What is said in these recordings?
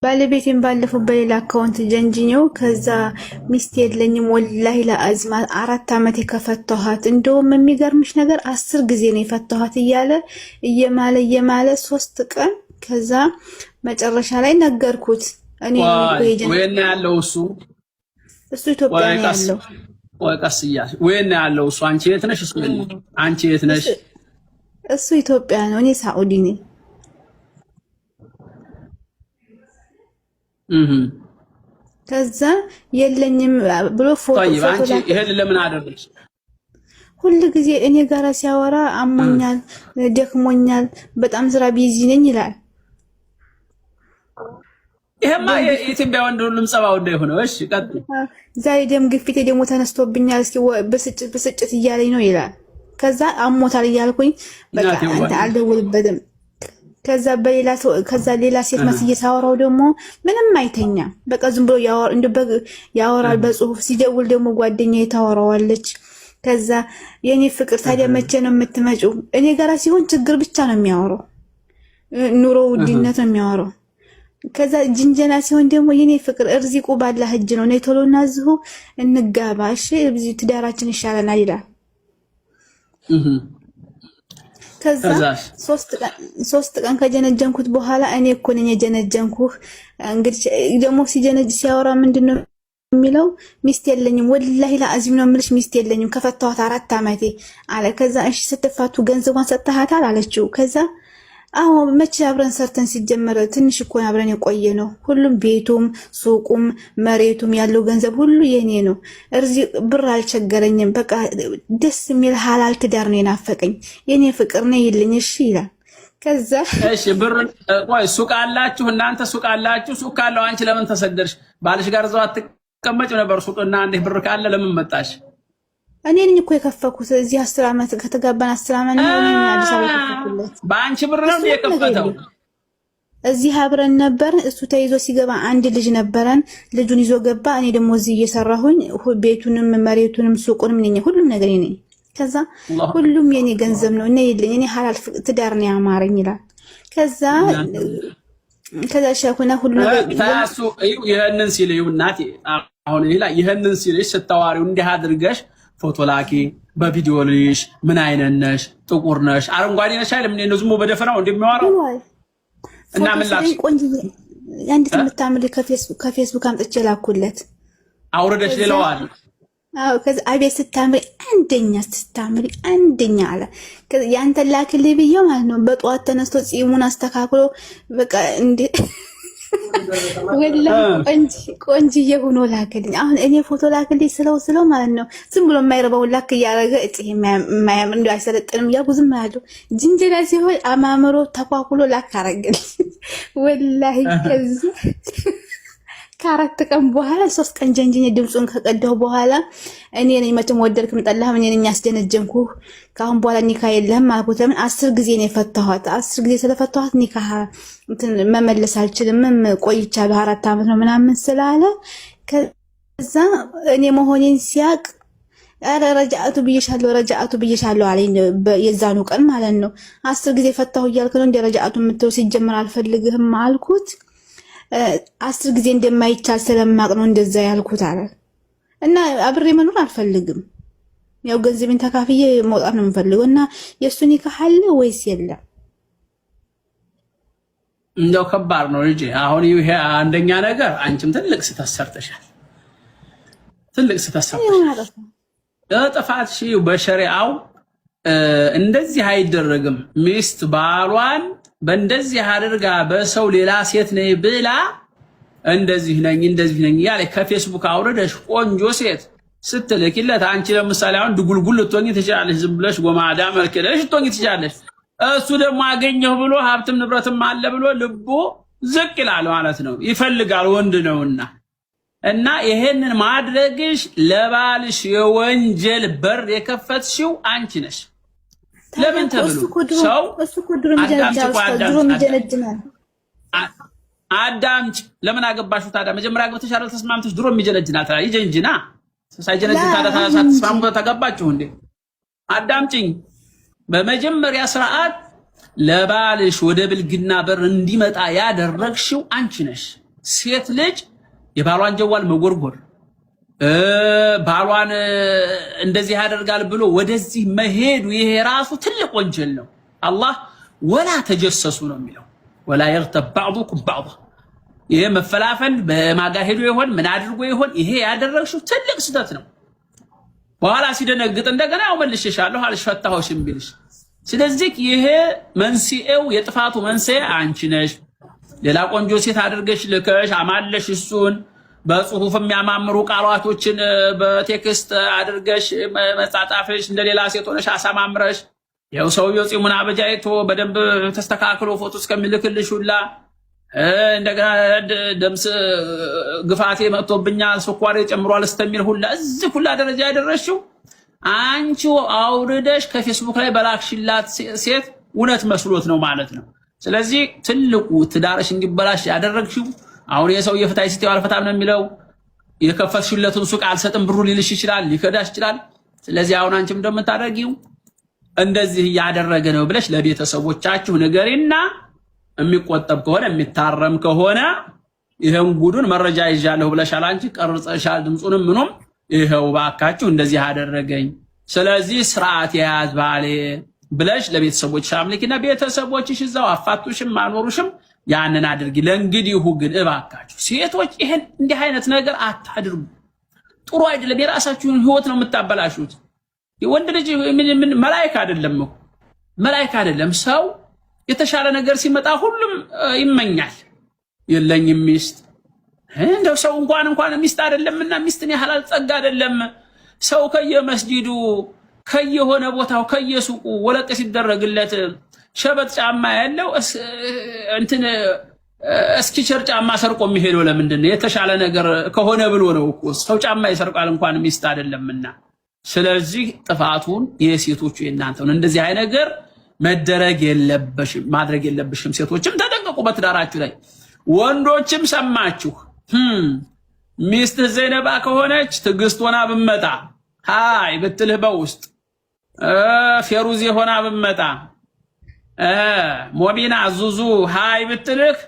ባለቤቴን ባለፈው በሌላ account ጀንጅኘው ከዛ ሚስት የለኝም ወላሂ ለአዝማ 4 ዓመት የከፈተኋት፣ እንደውም የሚገርምሽ ነገር 10 ጊዜ ነው የፈተኋት እያለ እየማለ እየማለ 3 ቀን፣ ከዛ መጨረሻ ላይ ነገርኩት። እኔ ወይና ያለው እሱ እሱ ኢትዮጵያ ነው ያለው። ቆይ ቀስ እያልሽ፣ ወይና ያለው እሱ፣ አንቺ የት ነሽ? እሱ አንቺ የት ነሽ? እሱ ኢትዮጵያ ነው፣ እኔ ሳኡዲ ነኝ። ከዛ የለኝም ብሎ ፎቶ طيب አንቺ ይሄን ለምን አደረግሽ? ሁል ጊዜ እኔ ጋራ ሲያወራ አሞኛል፣ ደክሞኛል፣ በጣም ስራ busy ነኝ ይላል። ይሄማ የኢትዮጵያ ወንድ ሁሉም ጸባው እንደሆነ። እሺ ቀጥይ። ዛሬ ደም ግፊቴ ደግሞ ተነስቶብኛል፣ እስኪ ብስጭት ብስጭት እያለኝ ነው ይላል። ከዛ አሞታል እያልኩኝ በቃ አልደውልበትም። ከዛ በሌላ ከዛ ሌላ ሴት መስዬ ሳወራው ደግሞ ምንም አይተኛም። በቃ ዝም ብሎ ያወራል በጽሁፍ። ሲደውል ደግሞ ጓደኛ ታወራዋለች። ከዛ የኔ ፍቅር ታዲያ መቼ ነው የምትመጪው? እኔ ጋራ ሲሆን ችግር ብቻ ነው የሚያወራው፣ ኑሮ ውድነት ነው የሚያወራው። ከዛ ጅንጀና ሲሆን ደግሞ የኔ ፍቅር እርዚቁ ባላህ እጅ ነው፣ ነይ ቶሎ እናዝሁ እንጋባ፣ እሺ ትዳራችን ይሻለናል ይላል። ከዛ 3 ቀን ከጀነጀንኩት በኋላ እኔ እኮ ነኝ የጀነጀንኩህ። እንግዲህ ደግሞ ሲጀነጅ ሲያወራ ምንድን ነው የሚለው? ሚስት የለኝም ወላሂ ለአዚም ነው የምልሽ፣ ሚስት የለኝም፣ ከፈታኋት 4 ዓመቴ አለ። ከዛ እሺ ስትፋቱ ገንዘቧን ሰጥተሃታል አለችው። ከዛ አዎ፣ መቼ አብረን ሰርተን፣ ሲጀመረ ትንሽ እኮ አብረን የቆየ ነው። ሁሉም ቤቱም ሱቁም መሬቱም ያለው ገንዘብ ሁሉ የኔ ነው። እርዚ ብር አልቸገረኝም። በቃ ደስ የሚል ሀላል ትዳር ነው የናፈቀኝ። የኔ ፍቅር ነው ይልኝ እሺ ይላል። ከዛ እሺ ብር፣ ቆይ ሱቅ አላችሁ እናንተ? ሱቅ አላችሁ? ሱቅ ካለው አንቺ ለምን ተሰደድሽ? ባልሽ ጋር እዛው አትቀመጭ ነበር? ሱቅና እንዴ ብር ካለ ለምን መጣሽ? እኔ ነኝ እኮ የከፈኩት። እዚህ 10 ዓመት ከተጋባን 10 ዓመት ነው። እኔ አዲስ አበባ የከፈኩለት። በአንቺ ብር ነው የከፈተው? እዚህ አብረን ነበር። እሱ ተይዞ ሲገባ አንድ ልጅ ነበረን። ልጁን ይዞ ገባ። እኔ ደግሞ እዚህ እየሰራሁኝ ቤቱንም መሬቱንም ሱቁንም ነኝ፣ ሁሉም ነገር ነኝ። ከዛ ሁሉም የኔ ገንዘብ ነው እኔ የለኝ፣ እኔ ሐላል ትዳር ነው ያማረኝ ይላል። ከዛ ሸኩና ሁሉ ነገር ታሱ ይሄንን ሲል እናቴ፣ አሁን ይሄንን ሲልሽ ስታዋሪው እንዲህ አድርገሽ ፎቶ ላኪ፣ በቪዲዮ ልይሽ፣ ምን አይነት ነሽ? ጥቁር ነሽ? አረንጓዴ ነሽ አይልም። እኔ ዝም በደፈናው እንደሚያወራው እና ምን ላክሽ? ቆንጆ አንዲት የምታምር ከፌስቡክ አምጥቼ ላኩለት። አውርደሽ ሌላዋል። አዎ፣ ከዛ አቤት ስታምሪ፣ አንደኛ ስታምሪ አንደኛ አለ። ያንተ ላክልኝ ብዬው ማለት ነው። በጠዋት ተነስቶ ጺሙን አስተካክሎ በቃ እንዴ ወላሂ ቆንጂ ቆንጅዬ ሆኖ ላክልኝ። አሁን እኔ ፎቶ ላክልኝ ስለው ስለው ማለት ነው ዝም ብሎ የማይረባውን ላክ እያደረገ እጽ የማያምር እንዲ አይሰለጥንም እያልኩ ዝም ያለው፣ ጅንጀና ሲሆን አማምሮ ተኳኩሎ ላክ አረገልኝ። ወላሂ ከዚህ ከ4 ቀን በኋላ፣ 3 ቀን ጀንጅኜ ድምፁን ከቀዳሁ በኋላ እኔ ነኝ መቼም ወደድክም ጠላህም እኔ ነኝ ያስጀነጀንኩህ። ከአሁን በኋላ ኒካ የለህም አልኩት። ለምን 10 ጊዜ ነው የፈታኋት። 10 ጊዜ ስለፈታኋት ኒካ እንትን መመለስ አልችልም። ቆይቻለሁ፣ 4 ዓመት ነው ምናምን ስላለ፣ ከዛ እኔ መሆኔን ሲያቅ ኧረ ረጃአቱ ብዬሻለሁ፣ ረጃአቱ ብዬሻለሁ አለኝ። የዛኑ ቀን ማለት ነው። 10 ጊዜ ፈታሁ እያልክ ነው እንደ ረጃአቱ የምትለው? ሲጀምር አልፈልግህም አልኩት። 10 ጊዜ እንደማይቻል ስለማቅ ነው እንደዛ ያልኩት አለ። እና አብሬ መኖር አልፈልግም። ያው ገንዘቤን ተካፍዬ መውጣት ነው የምፈልገው። እና የእሱ ኒካህ አለ ወይስ የለም? እንደው ከባድ ነው ልጄ። አሁን ይሄ አንደኛ ነገር አንቺም ትልቅ ስህተት ሰርተሻል። ትልቅ ስህተት ሰርተሻል። ጥፋትሽ በሸሪዓው እንደዚህ አይደረግም። ሚስት ባሏን በእንደዚህ አድርጋ በሰው ሌላ ሴት ነኝ ብላ እንደዚህ ነኝ እንደዚህ ነኝ እያለ ከፌስቡክ አውርደሽ ቆንጆ ሴት ስትልኪለት፣ አንቺ ለምሳሌ አሁን ድጉልጉል ልትሆኚ ትችላለሽ። ዝም ብለሽ ጎማዳ መልክ የለሽ ልትሆኚ ትችላለሽ። እሱ ደግሞ አገኘሁ ብሎ ሀብትም ንብረትም አለ ብሎ ልቡ ዝቅ ይላል ማለት ነው። ይፈልጋል፣ ወንድ ነውና። እና ይሄንን ማድረግሽ ለባልሽ የወንጀል በር የከፈትሽው አንቺ ነሽ። ለምን ተብሎ ሰው አዳምጭ፣ ለምን አገባሽው ታዲያ? መጀመሪያ አግብተሽ አይደል ተስማምተሽ? ድሮ የሚጀነጅና ታዲያ ይጀንጅና፣ ሳይጀነጅን ታዲያ ሳትስማሙ ተገባችሁ እንዴ? አዳምጭኝ። በመጀመሪያ ስርዓት ለባልሽ ወደ ብልግና በር እንዲመጣ ያደረግሽው አንቺ ነሽ። ሴት ልጅ የባሏን جوال መጎርጎር፣ ባሏን እንደዚህ ያደርጋል ብሎ ወደዚህ መሄዱ ይሄ ራሱ ትልቅ ወንጀል ነው። አላህ ولا تجسسوا ነው የሚለው፣ ولا يغتب بعضكم بعضا። ይሄ መፈላፈል በማጋ ሄዶ ይሆን ምን አድርጎ ይሆን? ይሄ ያደረግሽው ትልቅ ስህተት ነው። በኋላ ሲደነግጥ እንደገና ያው መልሼሻለሁ አልሽ ፈታሁሽም ቢልሽ፣ ስለዚህ ይሄ መንስኤው የጥፋቱ መንስኤ አንቺ ነሽ። ሌላ ቆንጆ ሴት አድርገሽ ልከሽ አማለሽ፣ እሱን በጽሁፍ የሚያማምሩ ቃላቶችን በ text አድርገሽ መጻጻፍሽ፣ እንደሌላ ሴት ሆነሽ አሳማምረሽ፣ ያው ሰውየው ጺሙን አበጃይቶ በደንብ ተስተካክሎ ፎቶ እስከሚልክልሽ ሁላ፣ እንደገና ደምስ ግፋቴ መጥቶብኛል ስኳሬ ጨምሯል እስከሚል ሁላ እዚህ ሁላ ደረጃ ያደረሽው አንቺ አውርደሽ ከፌስቡክ ላይ በላክሽላት ሴት እውነት መስሎት ነው ማለት ነው። ስለዚህ ትልቁ ትዳርሽ እንዲበላሽ ያደረግሽው አሁን የሰው የፍታይ ስትይው አልፈታም ነው የሚለው። የከፈትሽለትን ሱቅ አልሰጥም ብሩ ሊልሽ ይችላል፣ ሊከዳሽ ይችላል። ስለዚህ አሁን አንቺም እንደምታደርጊው እንደዚህ እያደረገ ነው ብለሽ ለቤተሰቦቻችሁ ንገሪና የሚቆጠብ ከሆነ፣ የሚታረም ከሆነ፣ ይሄን ጉዱን መረጃ ይዣለሁ ብለሻል። አንቺ ቀርጸሻል፣ ድምፁንም ምኑም፣ ይኸው ባካችሁ እንደዚህ አደረገኝ፣ ስለዚህ ስርዓት የያዝ ባሌ ብለሽ ለቤተሰቦችሽ አምልኪና ቤተሰቦችሽ እዛው አፋቱሽም አኖሩሽም ያንን አድርጊ። ለእንግዲሁ ግን እባካችሁ ሴቶች ይሄን እንዲህ አይነት ነገር አታድርጉ። ጥሩ አይደለም። የራሳችሁን ህይወት ነው የምታበላሹት። ወንድ ልጅ ምን መላእክ አይደለም እኮ፣ መላእክ አይደለም። ሰው የተሻለ ነገር ሲመጣ ሁሉም ይመኛል። የለኝም ሚስት፣ እንደው ሰው እንኳን ሚስት አይደለምና ሚስትን ያህል ጸጋ አይደለም። ሰው ከየመስጂዱ ከየሆነ ቦታው ከየሱቁ ወለቅ ሲደረግለት ሸበጥ ጫማ ያለው እንትን እስኪቸር ጫማ ሰርቆ የሚሄደው ለምንድን ነው? የተሻለ ነገር ከሆነ ብሎ ነው እኮ ሰው ጫማ ይሰርቃል እንኳን ሚስት አይደለምና። ስለዚህ ጥፋቱን የሴቶቹ የእናንተ ነው። እንደዚህ አይነት ነገር መደረግ የለበሽም፣ ማድረግ የለብሽም። ሴቶችም ተጠንቀቁ በትዳራችሁ ላይ። ወንዶችም ሰማችሁ፣ ሚስትህ ዘይነባ ከሆነች ትዕግስት ሆና ብመጣ hi ብትልህ በውስጥ፣ ፌሩዜ ሆና ብመጣ፣ ሞሚና ዙዙ hi ብትልህ፣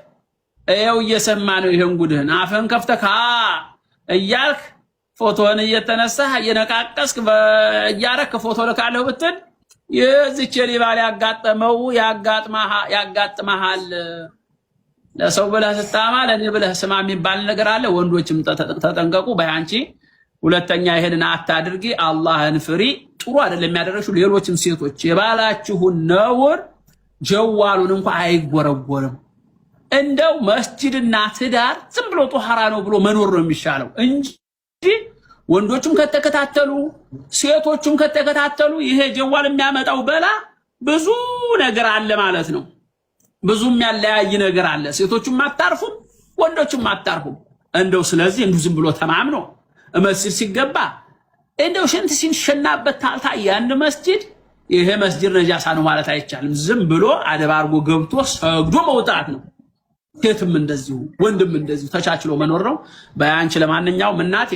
ይኸው እየሰማ ነው ይሄን ጉድህን። አፍህን ከፍተህ እያልክ ፎቶህን እየተነሳህ እየነቃቀስክ እያረክ ፎቶ ልካለሁ ብትል የዚች የሊባል ያጋጠመው ያጋጥመሃል። ለሰው ብለህ ስታማ ለእኔ ብለህ ስማ የሚባል ነገር አለ። ወንዶችም ተጠንቀቁ። በይ ሁለተኛ ይሄንን አታድርጊ። አላህን ፍሪ። ጥሩ አይደለም የሚያደረግሽው። ሌሎችም ሴቶች የባላችሁን ነውር ጀዋሉን እንኳ አይጎረጎርም። እንደው መስጂድና ትዳር ዝም ብሎ ጦሃራ ነው ብሎ መኖር ነው የሚሻለው እንጂ ወንዶቹም ከተከታተሉ ሴቶቹም ከተከታተሉ ይሄ ጀዋል የሚያመጣው በላ ብዙ ነገር አለ ማለት ነው። ብዙ የሚያለያይ ነገር አለ። ሴቶቹም አታርፉም፣ ወንዶቹም አታርፉም። እንደው ስለዚህ እንዲሁ ዝም ብሎ ተማምኖ መስጂድ ሲገባ እንደው ሽንት ሲሸናበት ታልታየ አንድ መስጂድ ይሄ መስጂድ ነጃሳ ነው ማለት አይቻልም። ዝም ብሎ አደብ አድርጎ ገብቶ ሰግዶ መውጣት ነው። ሴትም እንደዚሁ ወንድም እንደዚሁ ተቻችሎ መኖር ነው። በአንቺ ለማንኛውም እናቴ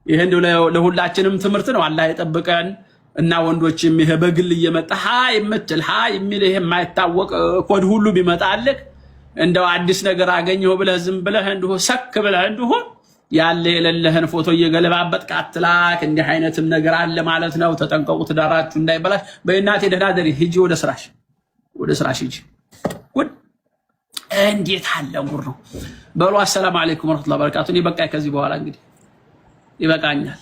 ይሄ እንደው ለሁላችንም ትምህርት ነው። አላህ የጠብቀን እና ወንዶችም ይሄ በግል እየመጣ hi የምትል hi የሚል ይሄ የማይታወቅ ኮድ ሁሉ ቢመጣልህ እንደው አዲስ ነገር አገኘሁ ብለህ ዝም ብለህ እንዲሁ ሰክ ብለህ እንዲሁ ያለ የሌለህን ፎቶ እየገለባበጥክ አትላክ። እንዲህ አይነትም ነገር አለ ማለት ነው። ተጠንቀቁ፣ ትዳራችሁ እንዳይበላሽ። በእናቴ ደህና ደሪ፣ ሂጂ ወደ ስራሽ፣ ወደ ስራሽ ሂጂ። ጉድ እንዴት አለ ጉድ ነው። በሉ السلام عليكم ورحمة الله وبركاته። እኔ በቃ ከዚህ በኋላ እንግዲህ ይበቃኛል።